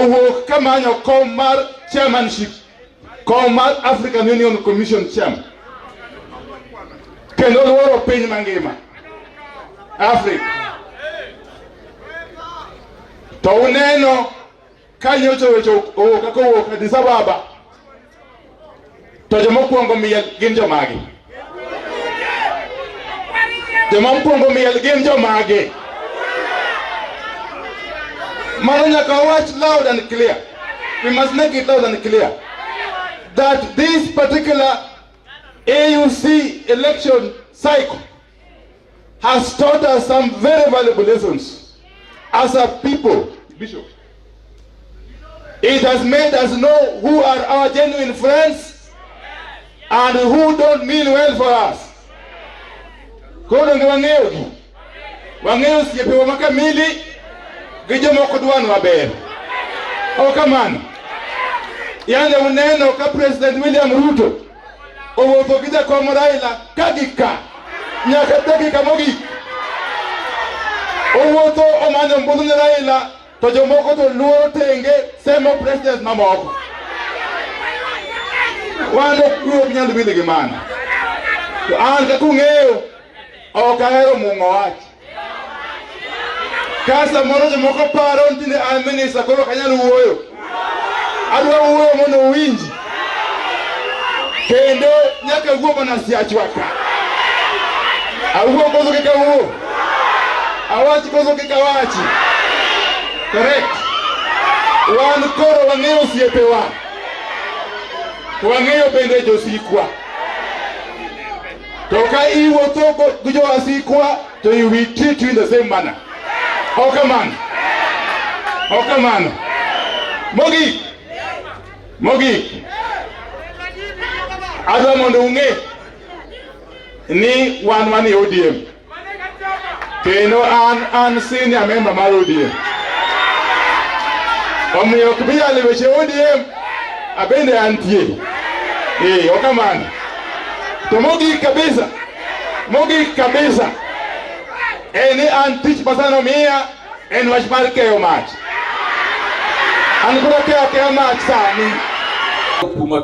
Owuok kamanyo kom mar chairmanship, kom mar African Union Commission chairman, kendo luoro piny mangima Africa. To uneno ka nyocha weche owuok kaka owuok Addis Ababa, to joma okwongo miel gin jomage? Joma okwongo miel gin jomage? Mano nyaka wawach loud and clear. We must make it loud and clear that this particular AUC election cycle has taught us some very valuable lessons as a people. Bishop. It has made us know who are our genuine friends and who don't mean well for us. Koro donge wang'eyo gi? Wang'eyo osiepewa ma kamili gi jomoko dwanwa ber. Ok kamano. Yande uneno ka President William Ruto owuotho gi jakom Raila ka gi ka nyaka dakika mogik. Owuotho omanyo ombulu ne Raila, to jomoko to luoro tenge semo president mamoko. Wan ok nyal wil gi mano. To an kaka ung'eyo, ok ahero mung'o wach. Ka samoro jomoko paro ni tinde an minister, koro ok anyal wuoyo. Adwa wuoyo mondo uwinji. Kendo nyaka wuo mana siachwa ka. Awuo koso kik awuo? Awach koso kik awachi? Correct. Wan koro wang'eyo osiepewa. To wang'eyo bende josikwa. To ka iwuotho gi jowasikwa, to we treat you in the same manner. Ok kamano. Ok kamano. Mogik. Mogik. Adwa mondo ung'e ni wan wan e ODM. Kendo an senior member mar ODM. Omiyo ok bi yalo weche ODM, abende antie. Eh, ok kamano. To mogik kabisa, mogik kabisa, en ni an tich ma sani omiya en wach mar keyo mach. An koro keyo akeya mach sani. Kuma.